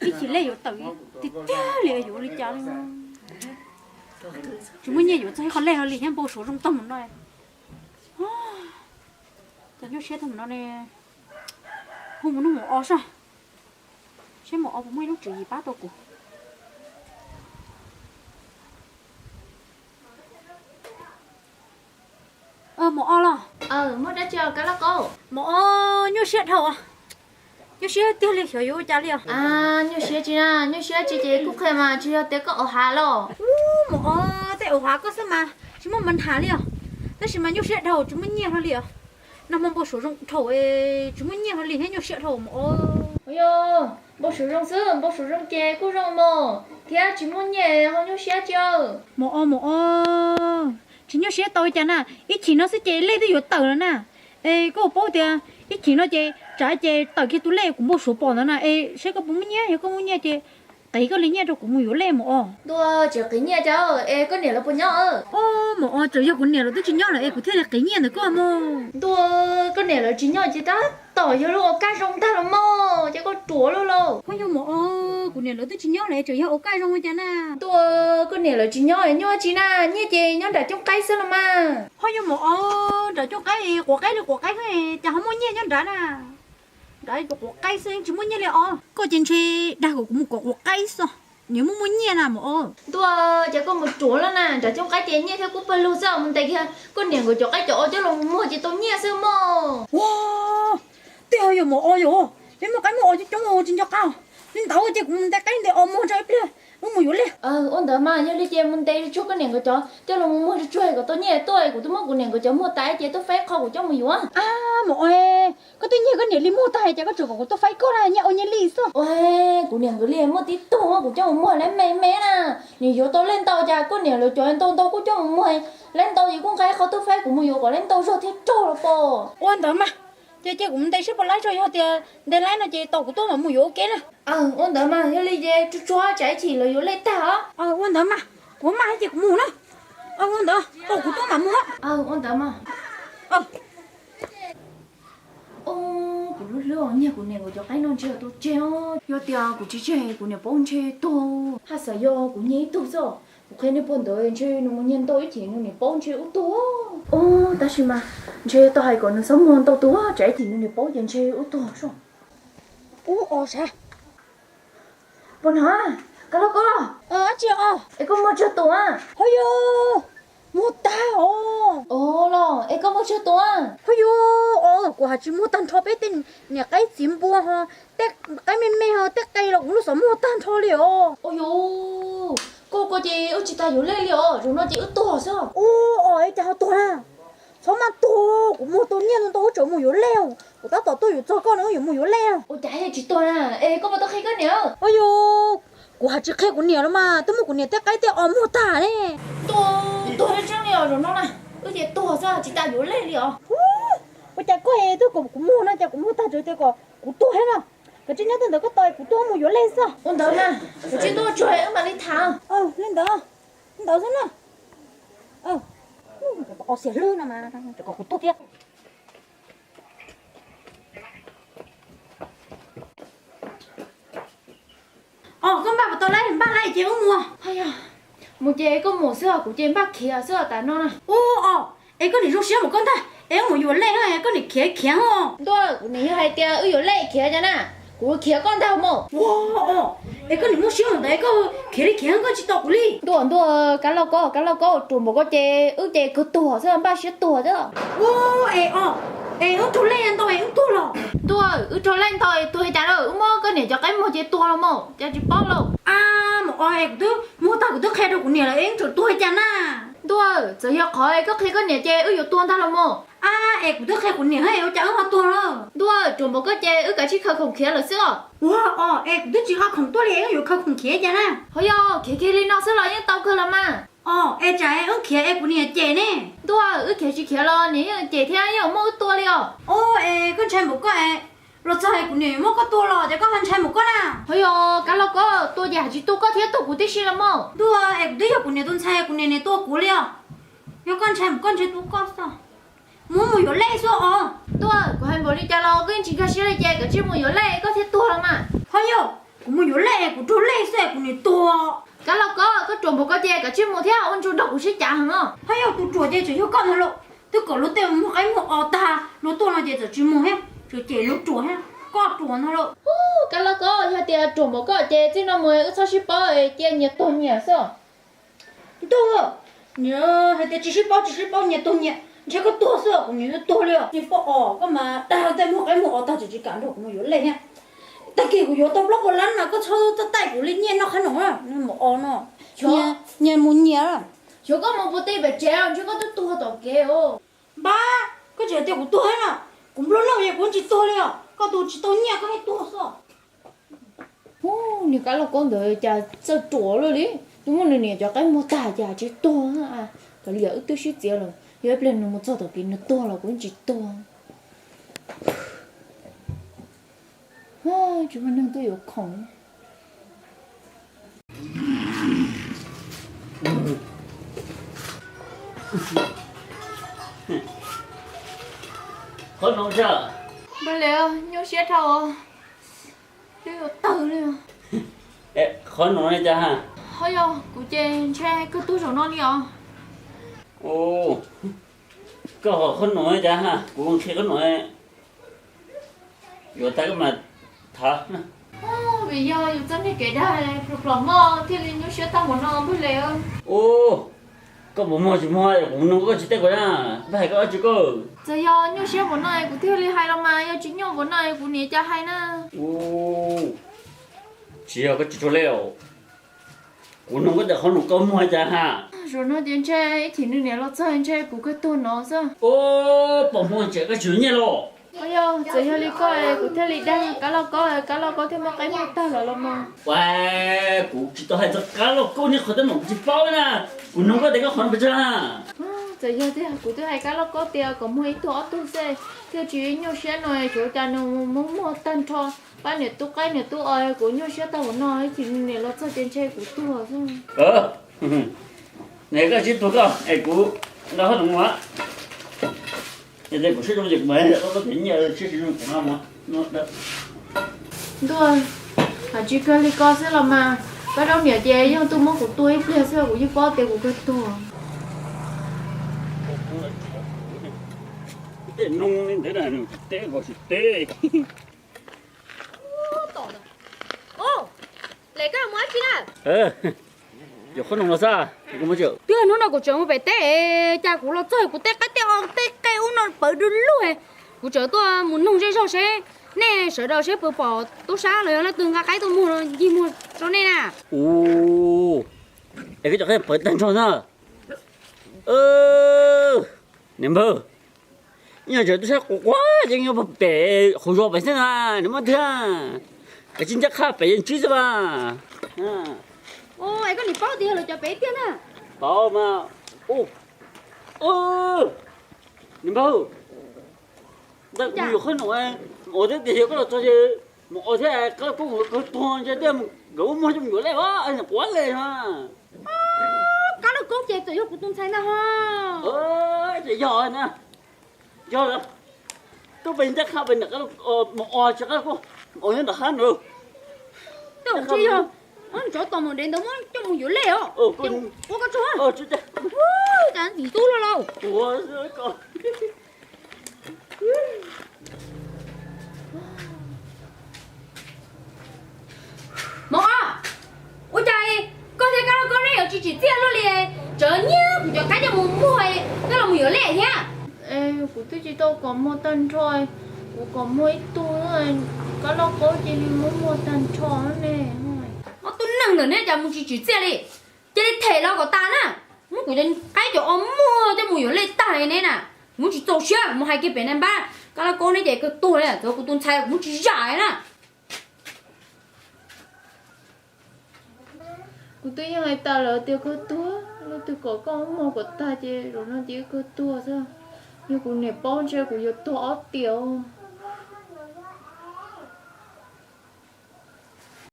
Ib chim lej yuav tawm tiag tiag li, yuav ua li cas li. Tsis muaj nyiaj yuav txog ib qho lej hlo li thiab, npau suav zoo tag mus no. Cas nyuaj siab tag mus no ne. Hu mus nug maum os saib, seb maum os puas muaj ib lub tswv yim pab tau kuv. Maum os los? Muaj dab tsi os Kab Lauj Kaub? Maum os, nyuaj siab dhau, nyuaj siab tiag li, xyov yuav ua cas li os. Nyuaj siab tsi na, nyuaj siab tsi ces kuj qhia mas, tsis yog tias koj auv hav los? Ub, maum os, tej auv hav koj xwb mas tsis muaj mas nrhav li os. Tab sis mas nyuaj siab dhau, tsis muaj nyiaj hlo li os. Nag hmo npau suav zoo dhau, tsis muaj nyiaj hlo li thiab, nyuaj siab dhau maum os. Yog npau suav zoo xwb, npau suav zoo ces kuj zoo mog, thiab tsis muaj nyiaj ho nyuaj siab tsi. Maum os, maum os, tsis nyuaj siab tau li cas na. Ib chim no xwb ces lej twb yuav tawm lawm na. Es koj puas paub tias ib chim no ces tsam ces tawm kiag tus lej kuv npau suav pom ntawd na. Es seb koj puas muaj nyiaj, yog koj muaj nyiaj ces qiv koj li nyiaj rau kuv mus yuav lej maum os. Ntuj, tsis qiv nyiaj cas, es koj niam lawv puas nyob? Ob, maum os, tsuas yog kuv niam lawv twb tsis nyob lawm es kuv thiaj li qiv nyiaj ntawm koj mus. Ntuj, koj niam lawv tsis nyob ces tab tom yog lub ua kaj zoo ntag los mog, ces koj ruam luaj lauj. Ho yog maum os, kuv niam lawv twb tsis nyob lawm, tsuas yog ua kaj zoo ua cas na. Ntuj, koj niam lawv tsis nyob nyuaj tsi na, nyiaj ces nyob nram cooj qaib xwb los mas. Ho yog maum os, nram cooj qaib quav qaib li quav qaib, cas ho muaj nyiaj nyob nrad na. Nrad quav qaib xwb, tsis muaj nyiaj li os. Koj ces ntshe dag kom kuv mus kov quav qaib xwb, nws muaj muaj nyiaj na maum os. Ntuj, ces koj mus ruam lawm na, nram cooj qaib ces nyiaj thiab kuj pawg lug xwb, mus ntes kiag koj niam nkawd cov qaib cov os coj los muag ces tau nyiaj xwb mog. Ua, tej ho yog maum os yom, peb muaj qaib muaj os coob coob tsis nco qab. Li ntawd ces kuv mus ntes qaib ntes os muag tso ib pliag wb mus yuav lej. Ua ntawd mas, yog li ces mus ntes tsuag koj niam nkawd cov coj los muag tsuag kom tau nyiaj tuaj, kuv twb muab kuv niam nkawd cov muag tas ces tuaj faib qho kuv coj mus yuav. Ab maum os, koj twb nyiag koj niam li muag tag ces koj tseem kom kuv tuaj faib koj na, nyiaj ua nyiaj li xwb. Ua, kuv niam nkawd li muaj tib tug kuv coj mus muag lawm me me na. Nws yuav tau lej ntau cas koj niam lawv cov ntau ntau kuj coj mus muag lawm ntau, ces kuj nqa qhov tuaj faib kuv mus yuav kom lawm ntau zog thiaj raug los pom. Ua ntawd mas, ces cia kuv mus ntes seb puas laib tso, yog tias ntes laib no ces tos kuv tuaj mam mus yuav ua ke na. Ua ntawd mas, yog li ces tsuag tsuag tsam ib chim lawv yuav lej tag os. Ua ntawd mas, kuv maj thiab ces kuv mus na. Ua ntawd, tos kuv tuaj mam mus. Ua ntawd mas. Kuv lub hlwb nyiag kuv niam nkawd cov qaib no ntshe tau tseg os. Yog tias kuv tsis tseg kuv niam paub ntshe tuag. Haj xav yog kuv nyiag ib tug xwb, kuv qhia nej puag ntawd ntshe nws mus nyiag ntau ib chim nws niam paub ntshe ub tuag. Tab sis mas ntshe tau hais kom nws txhob muag ntau tus, tsam ib chim nws niam paub ces ntshe ub tuag soj. Ub os sav. Puas hnov, Kab Lauj Kaub? Dab tsi os? Es koj muag tsawg tus a? Ho yog, muag tag os. Os los es koj muag tsawg tus a? Ho yog os, kuv hais tsis muag tag nrho peb tej niam qaib txiv npua ho, tej qaib me me ho, tej qe los kuv lub xov muag tag nrho li os. Ua yus, koj ko ces wb tsis tas yuav lej li os, zaum no ces wb tuag xwb. Ub os, es cas ho tuag na? Txhob maj tuag, kuv muag tau nyiaj ntau ntau wb tseem mus yuav lej. Kuv tab tom tuaj yuav txog koj no wb yuav mus yuav lej. Ua cas tsis tuag na? Es koj puas tau qhia koj niam? Ua yus, kuv hais tsis qhia kuv niam los mas, twb muab kuv niam tej qaib tej os muag tag ne. Tuag, tuag tseeb li os, zaum no na wb ces tuag xwb, tsis tas yuav lej li os. Ua cas koj twb kom kuv muag no cas kuv muag tag tseeb tias kom kuv tuag thiab no. Koj tsis nyob twg ntawd koj tos kuv tuaj mus yuav lej xwb. Ua ntawd na, koj tsis tuaj tsuag wb mam li tham. Li ntawd, li ntawd xwb na. Os xiam hlwb no mas, kom kuv tuag thiab. Os, koj npaj puas tau lawm, npaj lawm ces wb mus. Mus ces koj mus xwb, kuv ces npaj khiav xwb tas no na. Ub os, es koj niam zoo siab mus koj ntag, es wb mus yuav lej, koj niam khiav khiav os. Ntuj, kuv niam yog hais tias wb yuav lej khiav cas na, kuv khiav koj ntag mus. Ua os, es koj niam muaj siab mus ntawd es koj khiav li khiav koj tsis tos kuv li. Ntuj, ntuj, Kab Lauj Kaub, Kab Lauj Kaub, ruam npaum koj ces wb ces kawg tuag xwb, npaj siab tuag xwb. Ua, es os, es wb raug lej ntau es wb tuag los? Ntuj, wb raug lej ntau es tuag li cas lawm, wb muab koj niam cov qaib muag ces tuag los mas, cas tsis paub lauj. Ab, mus os, es kuv twb muag tag kuv twb qhia rau kuv niam lawm es wb tseem tuag li cas na. Ntuj, txawm yog qhov es koj qhia koj niam ces wb yuav tuag ntag los mas. Ab, es kuv twb qhia kuv niam es ua cas wb ho tuag lawm? Ntuj, ruam npaum koj ces wb kav tsij khaws khoom khiav lawm xwb os. Ua os, es kuv twb tsis nqa khoom tuaj li es wb yuav khaws khoom khiav cas na. Ho yog khiav kiag li no xwb los yeej tau kawg los mas. Os, es tsam es wb khiav es kuv niam cem ne. Ntuj, wb khiav tsis khiav los niam yeej cem thiab yeej muab wb tua li os. Os, es koj ntshai npaum koj es los txog es kuv niam muab koj tua los ces koj ho ntshai npaum koj na. Ho yog Kab Lauj Kaub, tua ces hais tsis tua koj thiab tua kuv tib si los mas. Ntuj, es kuv twb yog kuv niam tus ntxhais kuv niam niam tua kuv li os. Yog koj ntshai npaum koj ntshe tua koj xwb. Mus, mus yuav lej xwb os. Ntuj, kuv hais npaum li cas los koj yeej tsis nkag siab li ces kav tsij mus yuav lej koj thiaj tuag los mas. Ho yog, Kuv mus yuav lej, kuv raug lej xwb kuv niam tuag. Kab Lauj Kaub, koj ruam npaum ko ces koj tsis mus thiab, ua ntsuag nrog kuv sib cav heev no. Haj yog tus ruam ces tseem yog koj ntag lauj. Twb kom luag tej muag qaib muag os tag, luag tuaj no ces txawm tsis mus thiab, tseem cem luag ruam thiab, koj ruam ntag lauj. Kab Lauj Kaub, yog tias ruam npaum koj ces txij no mus wb txhob sib paub, cia nyias tuag nyias xwb. Ntuj, hais tias tsis sib paub tsis sib paub nyias tuag nyias, ntshe koj tuag xwb, kuv niam yuav tuag li os. Niag poj os, koj mas dag tej muag qaib muag os tag tseem tsis kam nrog kuv mus yuav lej thiab. Tag kis kuv yuav tau plaub puas lab mas koj txhob txhob taij kuv li, nyiaj noj qhab noom, nws mus os no, nyias mus nyias. Xyov koj mus puas tau pem tsev, ntshe koj twb tuag tom kev os. Npab, koj tsis hais tias kuv tuag thiab na, kuv nplua nuj es kuv tsis tuag li os, koj tus tsis tau nyiaj koj yeej tuag xwb. Niag Kab Lauj Kaub ntawd cas txawj ruam luaj li, twb muab nws niam cov qaib muag tag cas tsis tuag. Kav liam, wb twb sib txiav lawm, yog ib pliag nws mus txog tom kev nws tuag los kuv yeej tsis tuag. Tsis muaj neeg tuaj yuav khoom. Qhov no, Npawg Lis, nyuaj siab dhau, twb yuav tawg li. Qhov no cas ha? Ho yog kuv ces ntshe kawg tuag zaum no li os. Koj qhov no cas ha, kuv qhia qhov no. Yuav tag koj mas thov. Vim yog yus txoj niag kev dag plhom plhom mog thiaj li nyuaj siab tag npaum no Npawg Lis. Ub, koj puas muag tsis muag, kuv nug koj tsis teb kuv na, npawg hais koj dab tsi koj? Txawm yog nyuaj siab npaum no kuv thiaj li hais los mas, yog tsis nyuaj npaum no kuv niam cas hais na. Ub, tsis yog koj tsis tshua lej os. Kuv nug koj tias qhov no koj muag cas ha? Zaum no ces ntshe ib chim nws niam los txog ntshe kuv kawg tuag no xwb. Ub, pom muag ces koj tsis yuav nyiaj los? Yog txawm yog li koj kuv thiaj li dag Kab Lauj Kaub, Kab Lauj Kaub thiaj muab qaib muag tag lawm los mas. Ua, kuv tsis tau hais txog Kab Lauj Kaub niag qhov teeb meem kuv tsis paub na. Kuv nug koj tias koj qhov no pes tsawg ha? Txawm yog tiag kuv twb hais Kab Lauj Kaub tias kom muag ib tug ob tug xwb thiaj tsis nyuaj siab no, tsuav cas nws muab muag tag nrho, pab niam tub qaib niam tub os, kuv nyuaj siab tag npaum no, ib chim nws niam los txog ces ntshe kuv tuag xwb. Nws koj sib tuag koj es kuv nqa qhov no mus. Yog tias kuv sib zoo ces kuv mam li koj tias nyiaj sib sib zoo kuv nqa mus. Ntuj, hais tsis kawg li ko xwb los mas, Paj Zaub niam ces yeej tuaj muab kuv tua ib pliag xwb kuv yeej paub tias kuv kawg tuag. Tej noog li ntawd na, tsis teb nkaus tsis teb. Ub, Lem, koj mus dab tsi na? Yuav qhob noom los xwb. Twb yog hnub no kuv tseem mus pem teb, cas kuv los txog kuv tej qaib tej os tej qe ub no pawv du lug. Kuv tseem tuaj mus nug zej zog seb nej sawv daws seb puas pom tub sab los yog leej twg nqa qaib tuaj muag ncig muag rau nej na. Ub, es koj cov qaib pawv tag nrho na. Niam npawg, ib nyuag tseem tub sab quav quav ces nyob pem hauv zos pem xwb na, nws muab twg, kav tsij ncaj qha pem yeej ntsib xwb mas. Es koj nim paub tias yog lawv cov pem tiag na? Paub mas. Niam npawg, ntawm kuv yuav qhob noom, mus os thiab tias yog koj los txog ces mus os thiab, qab lauj kaub kawg tuag ntshe thiaj nkawd muab muag coj mus yuav lej os, quav lej os. Qab lauj kaub ces txawm yog kuv tus ntxhais ntag ho. Ces yog na, yog lawm. Tuaj pem ncaj qha pem ntawm qab lauj, mus os tsis qab lauj kaub, mus os nyob nram hab no. Tej zaum ntshe yog tsov tom mus dev ntawd muab coj mus yuav lej os. Ua koj tsaug. Cas ntxim ntub luaj lauj. Mov, ua cas koj thiab Kab Lauj Kaub neb yuav tsis tsim txiaj luaj li, tseem nyiag kuv cov qaib coj mus muag, koj los mus yuav lej thiab. Kuv twb tsis tau kom muag tag nrho, kuv kom muag ib tug, Kab Lauj Kaub cia li muab muag tag nrho ne. Ob tug neeg ntawm neb cas mus tsis tsim txiaj li, cia li them los kom tas na. Muab kuv cov qaib cov os muag coj mus yuav lej tag li neb na. Kuv muab tsis txaus siab, kuv mus hais kiag pem naj npab, Kab Lauj Kaub neb ces kawg tuag li, txawm kuv tus ntxhais kuv muab tsis zam li na. Kuv twb yeej hais tas lawm tias kawg tuag, leej twg kom koj muag kom tag ces zaum no ces kawg tuag xwb. Yog kuv niam paub ntshe kuv yuav tuag ob tiam.